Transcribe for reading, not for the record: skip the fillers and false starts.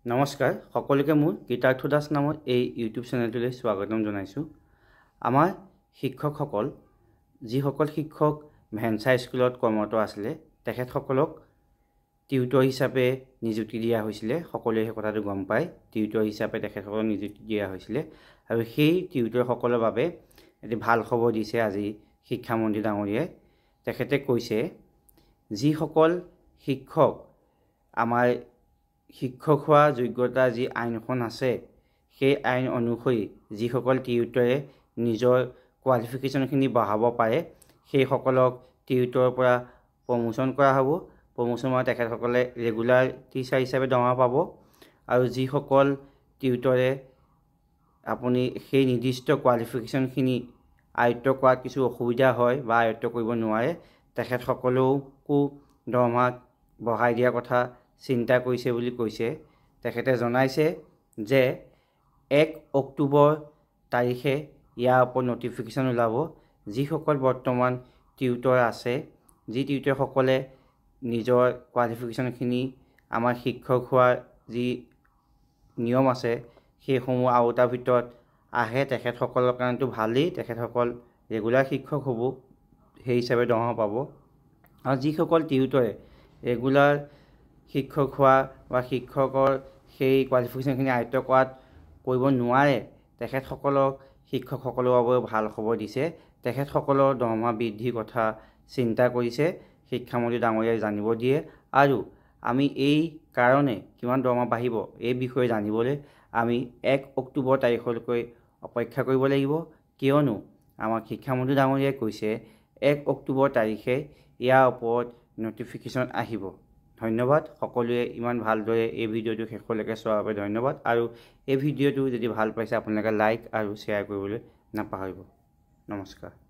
নমস্কাৰ সকলোকে, মোৰ গীতাৰ্থ দাস নামৰ এই ইউটিউব চেনেলটোলৈ স্বাগতম জনাইছোঁ। আমাৰ শিক্ষকসকল, যিসকল শিক্ষক ভেঞ্চাৰ স্কুলত কৰ্মৰত আছিলে, তেখেতসকলক টিউটৰ হিচাপে নিযুক্তি দিয়া হৈছিলে। সকলোৱে সেই কথাটো গম পায়। টিউটৰ হিচাপে তেখেতসকলক নিযুক্তি দিয়া হৈছিলে আৰু সেই টিউটৰসকলৰ বাবে এটি ভাল খবৰ দিছে আজি শিক্ষামন্ত্ৰী ডাঙৰীয়াই। তেখেতে কৈছে, যিসকল শিক্ষক আমাৰ শিক্ষক হোৱা যোগ্যতা যি আইনখন আছে, সেই আইন অনুসৰি যিসকল টিউটৰে নিজৰ কোৱালিফিকেশ্যনখিনি বঢ়াব পাৰে, সেইসকলক টিউটৰৰ পৰা প্ৰমোশ্যন কৰা হ'ব। প্ৰমোশ্যন হোৱা তেখেতসকলে ৰেগুলাৰ টিচাৰ হিচাপে দৰমহা পাব। আৰু যিসকল টিউটৰে আপুনি সেই নিৰ্দিষ্ট কোৱালিফিকেশ্যনখিনি আয়ত্ব কৰাত কিছু অসুবিধা হয় বা আয়ত্ব কৰিব নোৱাৰে, তেখেতসকলকো দৰমহা বঢ়াই দিয়াৰ কথা চিন্তা কৰিছে বুলি কৈছে। তেখেতে জনাইছে যে 1 অক্টোবৰ তাৰিখে ইয়াৰ ওপৰত ন'টিফিকেশ্যন ওলাব। যিসকল বৰ্তমান টিউটৰ আছে, যি টিউটৰসকলে নিজৰ কোৱালিফিকেশ্যনখিনি আমাৰ শিক্ষক হোৱাৰ যি নিয়ম আছে, সেইসমূহ আওতাৰ ভিতৰত আহে, তেখেতসকলৰ কাৰণেতো ভালেই। তেখেতসকল ৰেগুলাৰ শিক্ষক হ'ব, সেই হিচাপে দৰমহা পাব। আৰু যিসকল টিউটৰে ৰেগুলাৰ শিক্ষক হোৱা বা শিক্ষকৰ সেই কোৱালিফিকেশ্যনখিনি আয়ত্ব কৰাত কৰিব নোৱাৰে, তেখেতসকলক শিক্ষকসকলৰ বাবেও ভাল খবৰ দিছে। তেখেতসকলৰ দৰমহা বৃদ্ধিৰ কথা চিন্তা কৰিছে শিক্ষামন্ত্ৰী ডাঙৰীয়াই জানিব দিয়ে। আৰু আমি এই কাৰণে কিমান দৰমহা বাঢ়িব, এই বিষয়ে জানিবলৈ আমি 1 অক্টোবৰ তাৰিখলৈকে অপেক্ষা কৰিব লাগিব। কিয়নো আমাক শিক্ষামন্ত্ৰী ডাঙৰীয়াই কৈছে, 1 অক্টোবৰ তাৰিখে ইয়াৰ ওপৰত ন'টিফিকেশ্যন আহিব। ধন্যবাদ সকলোৱে, ইমান ভালদৰে এই ভিডিঅ'টো শেষলৈকে চোৱাৰ বাবে ধন্যবাদ। আৰু এই ভিডিঅ'টো যদি ভাল পাইছে, আপোনালোকে লাইক আৰু শ্বেয়াৰ কৰিবলৈ নাপাহৰিব। নমস্কাৰ।